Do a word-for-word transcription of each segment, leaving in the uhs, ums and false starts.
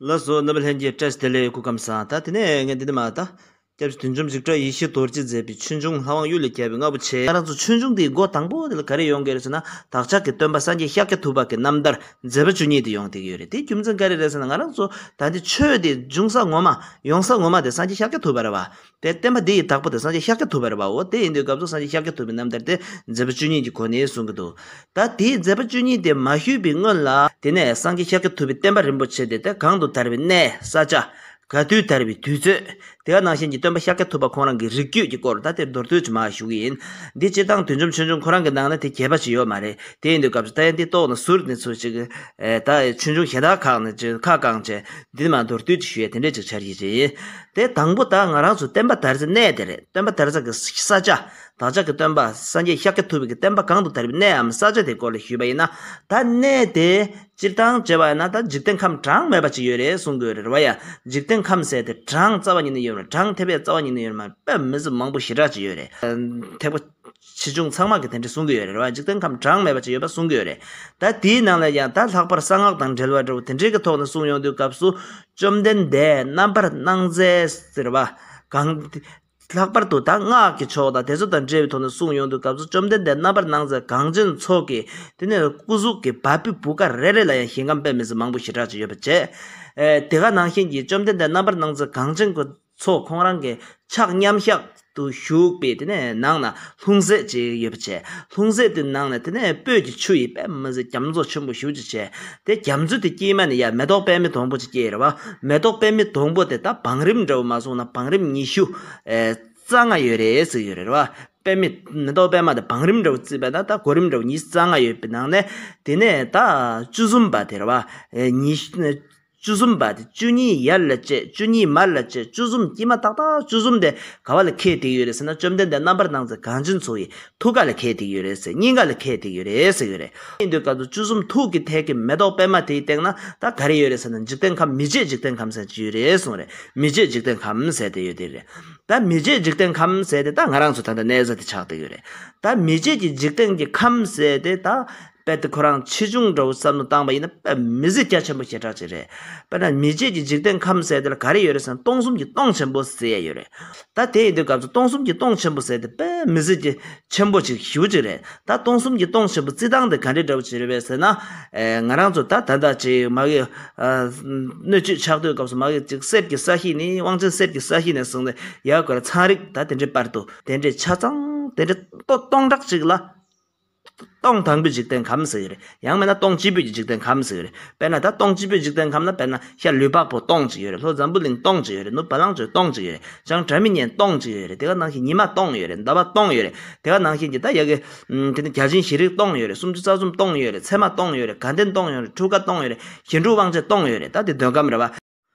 ལགས་སོ། རྣམ་པ་ལྷན་རྒྱས་བཀྲ་ཤིས་བདེ་ལེགས། སྐུ་ཁམས་བཟང་། ད་དེ་ནས་ངས་འདི་ནས་མ་ད། སྐྱབས་རྗེ་བདུད་འཇོམས་འཇིགས་བྲལ་ཡེ་ཤེས་རྡོ་རྗེས་མཛད་པའི་ཆོས་འབྱུང་ལྷ་དབང་གཡུལ་ལས་རྒྱལ་བའི་ལྔ་པོ་ཆེ། ང་རང་ཚོ་ཆོས་འབྱུང་འདིའི་མགོ་དང་པོ་དེ་ལ་ག་རེ་ཡོང་གི་རེད་ཟེར་ན། བདག་ཅག་གི་སྟོན་པ་སངས་རྒྱས་ཤཱཀྱ་ཐུབ་པ་གི་རྣམ་ཐར་མཛད་པ་བཅུ་གཉིས་དེ་ཡོང་བསྡད་ཀྱི་ཡོད་རེད། དེའི་རྒྱུ་མཚན་ག་རེ་རེད་ཟེར་ན། ང་རང་ཚོ་ད་འདི་ཆོས་དེ་འབྱུང་ས་ངོ་མ་ཡོང་ས་ངོ་མ་དེ་སངས་རྒྱས་ཤཱཀྱ་ཐུབ་པ་རེད་བ། དེ་བསྟན་པ་འདི་ཡི་བདག་པོ་དེ་སངས་རྒྱས་ཤཱཀྱ་ཐུབ་པ་རེད་བ། འོ་དེ་ཡིན་དུས་སྐབས་སུ་སངས་རྒྱས་ཤཱཀྱ་ཐུབ་པའི་རྣམ་ཐར་དེ་མཛད་པ་བཅུ་གཉིས་ཀྱི་སྒོ་ནས་གསུང་གི་འདུག་ད་དེའི་མཛད་པ་བཅུ་གཉིས་དེ་མ་ཞུས་པའི་སྔོན་ལ། དེ་ནས་སངས་རྒྱས་ཤཱཀྱ་ཐུབ་པའི་བསྟན་པ་རིན་པོ་ཆེ་དེ་དེ་གང་དུ་དར་བའི་གནས་ས་ཆ། ག་དུས་དར་བའི་དུས་ཚོད། དེ་ག་ནང་བཞིན་གྱི་སྟོན་པ་ཤཱཀྱ་ཐུབ་པ་ཁོང་རང་གི་རིགས་རྒྱུད་ཀྱི་སྐོར་ད་དེ་མདོར་བསྡུས་ཀྱི་མར་ཞུ་གི་ཡིན། འདི་སྤྱིར་བཏང་བདུད་འཇོམས་ཆོས་འབྱུང་ཁོ་རང་གི་ནང་ན་དེ་རྒྱས་པ་ཅིག་ཡོད་མ་རེད། དེ་ཡིན་དུས་སྐབས་སུ་ད་ཡང་འདི་ལྟོགས་ནས་ཟུར་ནས་ཚུར་ཅིག་ཨེ། ད་ཆོས་འབྱུང་གཞན་དག་ཁག་ནས་ཅིག་ཁ་བསྐངས་བྱས་འདི་མར་མདོར་བསྡུས་ཅིག་ཞུ་ཡས་དེ་འདྲས་ཅིག་འཆར་གཞི་ཅིག་ཡིན། དེ་དང་པོ་ད་ང་རང་ཚོ་བསྟན་པ་དར་སའི་གནས་དེ་རེད། བསྟན་པ་དར་ས་གི་ས་ཆ། བདག་ཅག་གི་སྟོན་པ་སངས་རྒྱས་ཤཱཀྱ་ཐུབ་པའི་གི་བསྟན་པ་གང་དུ་དར་བའི་གནས་འམ་ས་ཆ་དེ་སྐོར་ལ་ཞུས་པ་ཡིན་ན། ད་གནས་དེ་སྤྱིར་བཏང་བྱས་པ་ཡིན་ན་ད་འཇིག་རྟེན་ཁམས་གྲངས་མེད་པ་ཅིག་ཡོད་རེད་གསུང་གི་ཡོད་རེད་བ་ཡ། འཇིག་རྟེན་ཁམས་ཟེར་དེ་གྲངས་རྩ་བ་ཉིད་ནས་ཡོད་རེད། གྲངས་ཐེབས་ཡས་རྩ་བ་ཉིད་ནས་ཡོད་རེད་མ། དཔེ་མི་སྲིད་མང་པོ་ཞེ་དྲག་ཅིག་ཡོད་རེད། ཐེག་པ་ཆེ་ཆུང་ཚང་མ་གི་དེ་འདྲ་གསུང་གི་ཡོད་རེད་བ། འཇིག་རྟེན་ཁམས་གྲངས་མེད་པ་ཅིག་ཡོད་པ་གསུང་གི་ཡོད་རེད། ད་དེའི་ནང་ལ་ཡང་ད་ལྷག་པར་གསང་སྔགས་དང་འབྲེལ་བ་འདྲ་བོ་དེ་འདྲའི་གི་ཐོག་ནས་གསུང་ཡོང་དུས་སྐབས་སུ། བཅོམ་ལྡན་འདས་རྣམ་པར་སྣང་མཛད་ཟེར་བ། གང་ལྷག་པར་དུ་ད་སྔགས་ཀྱི་ཕྱོགས་དང་དེ་ཚོ་དང་འབྲེལ་བའི་ཐོག་ནས་གསུང་ཡོང་དུས་སྐབས་སུ། བཅོམ་ལྡན་འདས་རྣམ་པར་སྣང་མཛད་གངས་ཅན་མཚོ་གི་དེ་ནས་སྐུ་གཟུགས་ཀྱི་བ་སྤུའི་བུ་ག་རེ་རེ་ལ་ཡང་ཞིང་ཁམས་དཔེ་མི་སྲིད་མང་པོ་ཞེ་དྲག་ཅིག་ཡོད་པ་བྱས། ཨེ། དེ་ག་ནང་བཞིན་གྱི་བཅོམ་ལྡན་འདས་རྣམ་པར་སྣང་མཛད་གངས་ཅན་གྱི་མཚོ་ཁོང་རང་གི་ཕྱག་མཉམ་གཞག་ཏུ་བཞུགས་པའི་དེ་ནས་ནང་ན་ལྷུང་བཟེད་ཅིག་ཡོད་པ་བྱས། ལྷུང་བཟེད་དེ་ནང་ན་དེ་ནས་སྤོས་ཀྱི་ཆུ་ཡིས་དཔེ་མི་སྲིད་རྒྱ་མཚོ་ཆེན་པོ་ཞེ་པོ་ཅིག་བྱས། དེ་རྒྱ་མཚོ་དེ་དཀྱིལ་མ་ནས་ཡར་མེ་ཏོག་པདྨའི་སྡོང་པོ་ཅིག་སྐྱེས་རེད་བ། མེ་ཏོག་པདྨའི་སྡོང་པོ་དེ་ད་བང་རིམ་འདྲ་བོ་མ་སོང་ན་བང་རིམ་ཉི་ཤུ། ཨེ། རྩ་ལྔ་ཡོད་རེད་ཟེར་ཡོད་རེད་བ། པདྨའི་མེ་ཏོག་པདྨ་དེ་བང་རིམ་འདྲ་བོ་བརྩིས་པ་ན་ད་གོ་རིམ་འདྲ་བོ་ཉི་ཤུ་རྩ་ལྔ་ཡོད་པའི་ནང་ནས། དེ་ནས་ད་བཅུ་གསུམ་པ་དེ་རེད་བ། ཨེ། ཉི་ཤུ། བཅུ་གསུམ་པ་དེ་བཅུ་གཉིས་ཡར་ལ་བཅད། བཅུ་གཉིས་མར་ལ་བཅད། བཅུ་གསུམ་དཀྱིལ་མ་ཏག་ཏག་བཅུ་གསུམ་དེ་ག་བ་ལ་ཁེལ་བསྡད་ཡོད་རེད་ཟེར་ན། བཅོམ་ལྡན་འདས་རྣམ་པར་སྣང་མཛད་གངས་ཅན་མཚོ་ཡི་ཐུགས་ཀ་ལ་ཁེལ་བསྡད་ཡོད་རེད་ཟེར། སྙིང་ག་ལ་ཁེལ་བསྡད་ཡོད་རེད་ཟེར་ཡོད་རེད། ཡིན་དུས་སྐབས་སུ་བཅུ་གསུམ་ཐུགས་ཀྱི་ཐད་ཀྱི་མེ་ཏོག་པདྨ་དེའི་སྟེང་ན་ད་ག་རེ་ཡོད་རེད་ཟེར་ན། འཇིག་རྟེན་ཁམས། མི་མཇེད་འཇིག་རྟེན་ཁམས་ཟེར་གྱི་ཡོད་རེད་གསུངས་རེད། མི་མཇེད་འཇིག་རྟེན་ཁམས་ཟེར་དེ་ཡོད་དེ་རེད། ད་མི་མཇེད་འཇིག་རྟེན་ཁམས་ཟེར་དེ་ད་ང་རང་ཚོ་ད་ལྟ་གནས་ས་དེ་ཆགས་བསྡད་ཡོད་རེད། ད་མི་མཇེད་ཀྱི་འཇིག་རྟེན་གྱི་ཁམས་ཟེར་དེ་ད། དཔེ་དེ་ཁོ་རང་ཆེ་ཆུང་འདྲ་བོ་བསམ་བློ་བཏང་པ་ཡིན་ན་དཔེ་མི་སྲིད་རྒྱ་ཆེན་པོ་ཞེ་དྲག་ཅིག་རེད། དཔེར་ན་མི་མཇེད་ཀྱི་འཇིག་རྟེན་ཁམས་ཟེར་དེ་ལ་ག་རེ་ཡོད་རེད་ཟེར་ན། སྟོང་གསུམ་གྱི་སྟོང་ཆེན་པོ་ཟེར་ཡ་ཡོད་རེད། ད་དེ་ཡིན་དུས་སྐབས་སུ་སྟོང་གསུམ་གྱི་སྟོང་ཆེན་པོ་ཟེར་དེ་དཔེ་མི་སྲིད་ཀྱི་ཆེན་པོ་ཅིག་ཞེ་པོ་ཅིག་རེད། ད་སྟོང་གསུམ་གྱི་སྟོང་ཆེན་པོ་རྩི་སྟངས་དེ་ག་འདྲ་འདྲ་བོ་ཅིག་རེད་པས་ཟེར་ན། ཨེ། ང་རང་ཚོ་ད་ད་ལྟ་ཅིག་མ་གི་ཨ། སྣོད་བཅུད་ཆགས་དུས་སྐབས་སུ་མ་གི་ཅིག་གསེར་གྱི་ས་གཞི་ནས། དབང་ཆེན་གསེར་གྱི་ས་གཞི་ནས་བཟུང་ནས་ཡར་སྐོར་ཚངས་རིགས་ད་དེ་འདྲའི་བར་དུ་དེ་འདྲའི་ཆ་ཚང་དེ་འདྲའི་སྟོང་ཕྲག་ཅིག་ལ། སྟོང་དང་པོའི་འཇིག་རྟེན་ཁམས་ཟེར་གྱི་རེད། ཡང་མིན་ན་སྟོང་གཅིག་པོའི་གི་འཇིག་རྟེན་ཁམས་ཟེར་གྱི་རེད། དཔེར་ན་ད་སྟོང་གཅིག་པོའི་འཇིག་རྟེན་ཁམས་ན་དཔེར་ན་ཤར་ལུས་འཕགས་པོ་སྟོང་གཅིག་ཡོད་རེད། ལྷོ་འཛམ་བུ་གླིང་སྟོང་གཅིག་ཡོད་རེད། ནུབ་བ་ལང་སྤྱོད་སྟོང་གཅིག་ཡོད་རེད། བྱང་སྒྲ་མི་སྙན་སྟོང་གཅིག་ཡོད་རེད། དེ་ག་ནང་བཞིན་ཉི་མ་སྟོང་ཡོད་རེད། ཟླ་བ་སྟོང་ཡོད་རེད། དེ་ག་ནང་བཞིན་གྱི་ད་ཡ་གི་ཨམ། དེ་ནི་བརྒྱ་བྱིན་བཞི་རིགས་སྟོང་ཡོད་རེད། སུམ་ཅུ་རྩ་གསུམ་སྟོང་ཡོད་རེད། ཚད་མ་སྟོང་ཡོད་རེད། དགའ་ལྡན་སྟོང་ཡོད་རེད། འཁྲུལ་དགའ་སྟོང་ཡོད་རེད། གཞན་འཕྲུལ་དབང་བྱེད་སྟོང་ཡོད་རེད། ད་དེ་འདོད་ཁམས་རེད་བ།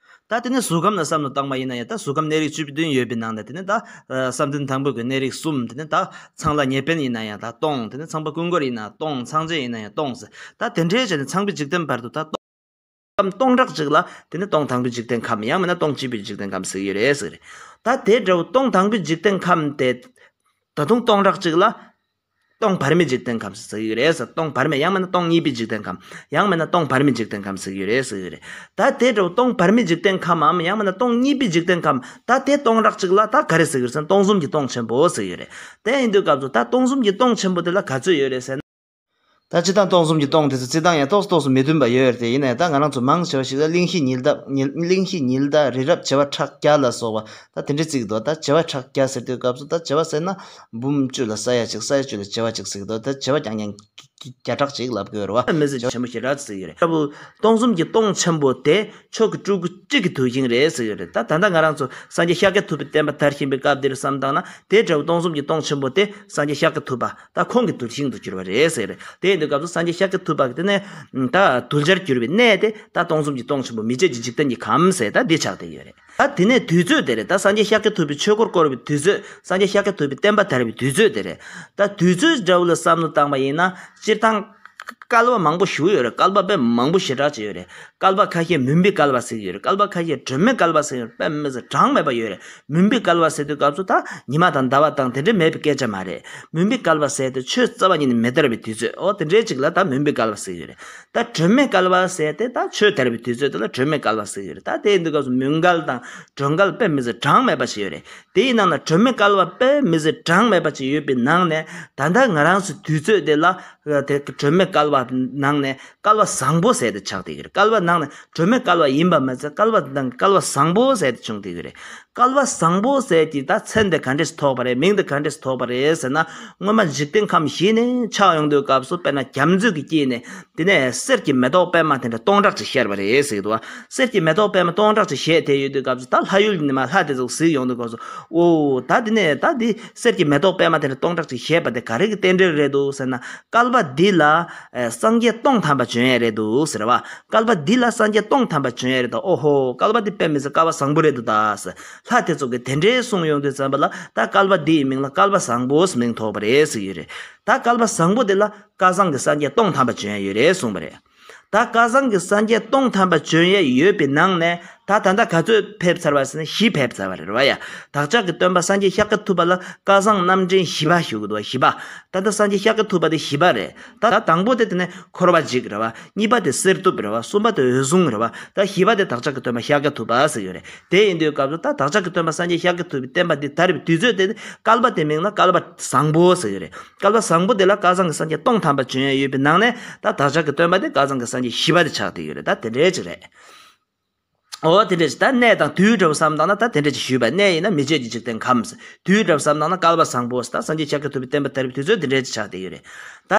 ད་དེ་ནས་གཟུགས་ཁམས་ལ་བསམ་བློ་བཏང་བ་ཡིན་ན་ཡང་། ད་གཟུགས་ཁམས་གནས་རིགས་བཅུ་བདུན་ཡོད་པའི་ནང་ནས་དེ་ནས་ད་བསམ་གཏན་དང་པོའི་གི་གནས་རིགས་གསུམ། དེ་ནས་ད་ཚངས་ལ་ཉེ་ཕན་ཡིན་ན་ཡང་ད་སྟོང་། དེ་ནས་ཚངས་པ་ཀུན་འཁོར་ཡིན་ན་སྟོང་། ཚངས་ཆེན་ཡིན་ན་ཡང་སྟོང་ཟེར། ད་དེ་འདྲའི་བྱས་ནས་ཚངས་པའི་འཇིག་རྟེན་བར་དུ་ད་སྟོང་། སྟོང་ཕྲག་གཅིག་ལ་དེ་ནས་སྟོང་དང་པོའི་འཇིག་རྟེན་ཁམས། ཡང་མིན་ན་སྟོང་གཅིག་པའི་འཇིག་རྟེན་ཁམས་ཟེར་གྱི་རེད་ཟེར་གྱི་རེད། ད་དེ་འདྲ་བོ་སྟོང་དང་པོའི་འཇིག་རྟེན་ཁམས་དེ་ད་དུང་སྟོང་ཕྲག་གཅིག་ལ། སྟོང་བར་མའི་འཇིག་རྟེན་ཁམས་ཟེར་གྱི་རེད་ཟེར། སྟོང་བར་མའི། ཡང་མིན་ན་སྟོང་གཉིས་པའི་འཇིག་རྟེན་ཁམས། ཡང་མིན་ན་སྟོང་བར་མའི་འཇིག་རྟེན་ཁམས་ཟེར་གྱི་རེད་ཟེར་གྱི་རེད། ད་དེ་འདྲ་བོ་སྟོང་བར་མའི་འཇིག་རྟེན་ཁམས་འམ། ཡང་མིན་ན་སྟོང་གཉིས་པའི་འཇིག་རྟེན་ཁམས། ད་དེ་སྟོང་ཕྲག་གཅིག་ལ་ད་ག་རེ་ཟེར་གྱི་རེད་ཟེར་ན། སྟོང་གསུམ་གྱི་སྟོང་ཆེན་པོ་ཟེར་གྱི་རེད། དེ་ཡིན་དུས་སྐབས་སུ་ད་སྟོང་གསུམ་གྱི་སྟོང་ཆེན་པོ་དེ་ལ་ག་ཚོད་ཡོད་རེད་ཟེར་ན། ད་སྤྱིར་བཏང་སྟོང་གསུམ་གྱི་སྟོང་དེ་ཚོ་རྩི་སྟངས་ཡང་ཏོག་ཙམ་ཏོག་ཙམ་མི་མཐུན་པ་ཡོད་རེད་དེ། ཡིན་ན་ཡང་ད་ང་རང་ཚོ་མང་ཆེ་བ་ཞིག་ལ་གླེང་གཞི་ཉི་ཟླ། ཉི་གླེང་གཞི་ཉི་ཟླ། རི་རབ་བྱེ་བ་ཕྲག་བརྒྱ་ལ་སོགས་པ་ད་དེ་འདྲ་བརྩི་གི་འདུག་ད་བྱེ་བ་ཕྲག་བརྒྱ་ཟེར་དུས་སྐབས་སུ་ད་བྱེ་བ་ཟེར་ན་འབུམ་བཅུ་ལ་ས་ཡ་གཅིག་ས་ཡ་བཅུ་ལ་བྱེ་བ་གཅིག་ཟེར་གི་འདུག་ད་བྱེ་བ་རྐྱང་རྐྱང་བརྒྱ་ཕྲག་གཅིག་ལབ་དགོས་རེད་བ། མི་ཟེར་ཆེན་པོ་ཞེ་དྲག་ཟེར་གི་རེད། ལྟ་བུ་སྟོང་གསུམ་གྱི་སྟོང་ཆེན་པོ་དེ་མཆོག་གི་སྤྲུལ་སྐུ་གཅིག་གི་ཐུགས་ཞིང་རེད་ཟེར་གི་རེད། ད་ད་ལྟ་ང་རང་ཚོ་སངས་རྒྱས་ཤཱཀྱ་ཐུབ་པའི་བསྟན་པ་དར་བཞིན་པའི་སྐབས་འདིར་བསམ་བཏང་ན། དེ་འདྲ་བོ་སྟོང་གསུམ་གྱི་སྟོང་ཆེན་པོ་དེ་སངས་རྒྱས་ཤཱཀྱ་ཐུབ་པ་ད་ཁོང་གི་གདུལ་ཞིང་དུ་གྱུར་པ་རེད་ཟེར་གི་རེད། དེ་ཡིན་དུས་སྐབས་སུ་སངས་རྒྱས་ཤཱཀྱ་ཐུབ་པ་གི་དེ་ནས་ད་གདུལ་བྱར་གྱུར་པའི་གནས་དེ་ད་སྟོང་གསུམ་གྱི་སྟོང་ཆེན་པོ་མི་མཇེད་ཀྱི་འཇིག་རྟེན་གྱི་ཁམས་ཟེར་ད་འདི་ཆགས་བསྡད་ཡོད་རེད། ད་དེ་ནས་དུས་ཚོད་དེ་རེད། ད་སངས་རྒྱས་ཤཱཀྱ་ཐུབ་པའི་ཆོས་འཁོར་བསྐོར་བའི་དུས་ཚོད། སངས་རྒྱས་ཤཱཀྱ་ཐུབ་པའི་བསྟན་པ་དར་བའི་དུས་ཚོད་དེ་རེད། ད་དུས་ཚོད་འདྲ་བོ་ལ་བསམ་བློ་བཏང་བ་ཡིན་ན། སྤྱིར་བཏང་བསྐལ་པ་མང་པོ་ཞིག་ཡོད་རེད། བསྐལ་པ་དཔེ་མང་པོ་ཞེ་དྲག་ཅིག་ཡོད་རེད། བསྐལ་པ་ཁ་ཤས་མུན་པའི་བསྐལ་པ་ཟེར་གྱི་ཡོད་རེད། བསྐལ་པ་ཁ་ཤས་སྒྲོན་མེ་བསྐལ་པ་ཟེར་གྱི་ཡོད་རེད། དཔེ་མི་སྲིད་གྲངས་མེད་པ་ཡོད་རེད། མུན་པའི་བསྐལ་པ་ཟེར་དུས་སྐབས་སུ་ད་ཉི་མ་དང་ཟླ་བ་དང་དེ་འདྲའི་མེད་པའི་སྐད་ཆ་མ་རེད། མུན་པའི་བསྐལ་པ་ཟེར་དེ་ཆོས་རྩ་བ་ཉིད་ནས་མི་དར་བའི་དུས་ཚོད། འོ་དེ་འདྲའི་ཅིག་ལ་ད་མུན་པའི་བསྐལ་པ་ཟེར་གྱི་ཡོད་རེད། ད་སྒྲོན་མེ་བསྐལ་པ་ཟེར་དེ་ད་ཆོས་དར་བའི་དུས་ཚོད་དེ་ལ་སྒྲོན་མེ་བསྐལ་པ་ཟེར་གྱི་ཡོད་རེད། ད་དེ་ཡིན་དུས་སྐབས་སུ་མུན་བསྐལ་དང་སྒྲོན་བསྐལ་དཔེ་མི་སྲིད་གྲངས་མེད་པ་ཞིག་ཡོད་རེད། དེའི་ནང་ན་སྒྲོན་མེ་བསྐལ་པ་དཔེ་མི་སྲིད་གྲངས་མེད་པ་ཅིག་ཡོད་པའི་ནང་ནས་ད་ལྟ་ང་རང་ཚོའི་དུས་ཚོད་དེ་ལ་དེ་སྒྲོན་མེ་བསྐལ་པ་ནང་ནས་བསྐལ་པ་བཟང་པོ་ཟེར་དེ་ཆགས་བསྡད་ཀྱི་རེད། བསྐལ་པ་ནང་ནས་སྒྲོན་མེ་བསྐལ་པ་ཡིན་པ་མ་ཚད་བསྐལ་པ་ནང་གི་བསྐལ་པ་བཟང་པོ་ཟེར་དེ་བྱུང་བསྡད་ཀྱི་རེད། བསྐལ་པ་བཟང་པོ་ཟེར་དེ་ད་མཚན་དེ་ག་འདྲས་སུ་ཐོགས་པ་རེད། མིང་དེ་ག་འདྲས་སུ་ཐོགས་པ་རེད་ཟེར་ན། སྔོན་མ་འཇིག་རྟེན་ཁམས་ཞིག་ནས་ཆགས་ཡོང་དུས་སྐབས་སུ་དཔེར་ན་རྒྱ་མཚོ་གི་དཀྱིལ་ནས་དེ་ནས་གསེར་གྱི་མེ་ཏོག་པད་མ་དེ་འདྲ་སྟོང་ཕྲག་ཅིག་བཞད་པ་རེད་ཟེར་གྱི་འདུག་བ། གསེར་གྱི་མེ་ཏོག་པད་མ་སྟོང་ཕྲག་ཅིག་བཞད་དེ་ཡོད་དུས་སྐབས་སུ་ད་ལྷ་ཡུལ་ནས་མར་ལྷ་དེ་ཚོ་གཟིགས་ཡོང་དུས་སྐབས་སུ། ཨོ་ད་དེ་ནས་ད་དེ་གསེར་གྱི་མེ་ཏོག་པད་མ་དེ་འདྲ་སྟོང་ཕྲག་ཅིག་བཞད་པ་དེ་ག་རེ་གི་རྟེན་འབྲེལ་རེད་འདུག་ཟེར་ན། བསྐལ་པ་འདི་ལ་ཨེ་སངས་རྒྱས་སྟོང་ཐམ་པ་བྱོན་ཡས་རེད་འདུག་ཟེར་བ། བསྐལ་པ་འདི་ལ་སངས་རྒྱས་སྟོང་ཐམ་པ་བྱོན་ཡས་རེད་ད། ཨོ་ཧོ། བསྐལ་པ་འདི་དཔེ་མི་སྲིད་བསྐལ་པ་བཟང་པོ་རེད་འདུག་ད་ཟེར། ལྷ་དེ་ཚོ་གིས་དེ་འདྲའི་གསུངས་ཡོང་དུས་ཙམ་པ་ལ་ད་བསྐལ་པ་འདི་ཡི་མིང་ལ་བསྐལ་པ་བཟང་པོ་ཟེར་མིང་ཐོགས་པ་རེད་ཟེར་གྱི་ཡོད་རེད། ད་བསྐལ་པ་བཟང་པོ་དེ་ལ་བསྐལ་བཟང་གི་སངས་རྒྱས་སྟོང་ཐམ་པ་བྱོན་ཡས་ཡོད་རེད་གསུངས་པ་རེད། ད་བསྐལ་བཟང་གི་སངས་རྒྱས་སྟོང་ཐམ་པ་བྱོན་ཡས་ཡོད་པའི་ནང་ནས་ད་ད་ལྟ་ག་ཚོད་ཕེབས་ཚར་བ་ཟེར་ན་བཞི་ཕེབས་ཚར་བ་རེད་བ་ཡ། བདག་ཅག་གི་སྟོན་པ་སངས་རྒྱས་ཤཱཀྱ་ཐུབ་པ་ལ་བསྐལ་བཟང་རྣམ་འདྲེན་བཞི་པ་ཞུ་གི་འདུག་བ། བཞི་པ། ད་ལྟ་སངས་རྒྱས་ཤཱཀྱ་ཐུབ་པ་དེ་བཞི་པ་རེད། ད་ད་དང་པོ་དེ་དེ་ནས་འཁོར་བ་འཇིག་རེད་བ། གཉིས་པ་དེ་གསེར་ཐུབ་རེད་བ། གསུམ་པ་དེ་འོད་སྲུང་རེད་བ། ད་བཞི་པ་དེ་བདག་ཅག་གི་སྟོན་པ་ཤཱཀྱ་ཐུབ་པ་ཟེར་གྱི་ཡོད་རེད། དེ་ཡིན་དུས་སྐབས་སུ་ད་བདག་ཅག་གི་སྟོན་པ་སངས་རྒྱས་ཤཱཀྱ་ཐུབ་པའི་བསྟན་པ་འདི་དར་བའི་དུས་ཚོད་དེ་བསྐལ་པ་དེ་མིང་ལ་བསྐལ་པ་བཟང་པོ་ཟེར་གྱི་རེད། བསྐལ་པ་བཟང་པོ་དེ་ལ་བསྐལ་བཟང་གི་སངས་རྒྱས་སྟོང་ཐམ་པ་བྱོན་ཡས་ཡོད་པའི་ནང་ནས་ད་བདག་ཅག་གི་སྟོན་པ་དེ་བསྐལ་བཟང་གི་སངས་རྒྱས་བཞི་པ་དེ་ཆགས་བསྡད་ཡོད་རེད། ད་དེ་འདྲའི་ཅིག་རེད། འོ་དེ་འདྲ་ཞིག་ད་གནས་དང་དུས་འདྲ་བོ་བསམ་བཏང་ན་ད་དེ་འདྲ་ཅིག་ཞུས་པ། གནས་ཡིན་ན་མི་མཇེད་ཀྱི་འཇིག་རྟེན་ཁམས། དུས་འདྲ་བོ་བསམ་བཏང་ན་བསྐལ་པ་བཟང་པོ། ད་སངས་རྒྱས་ཤཱཀྱ་ཐུབ་པའི་བསྟན་པ་དར་བའི་དུས་ཚོད་དེ་འདྲ་ཅིག་ཆགས་བསྡད་ཡོད་རེད། ད་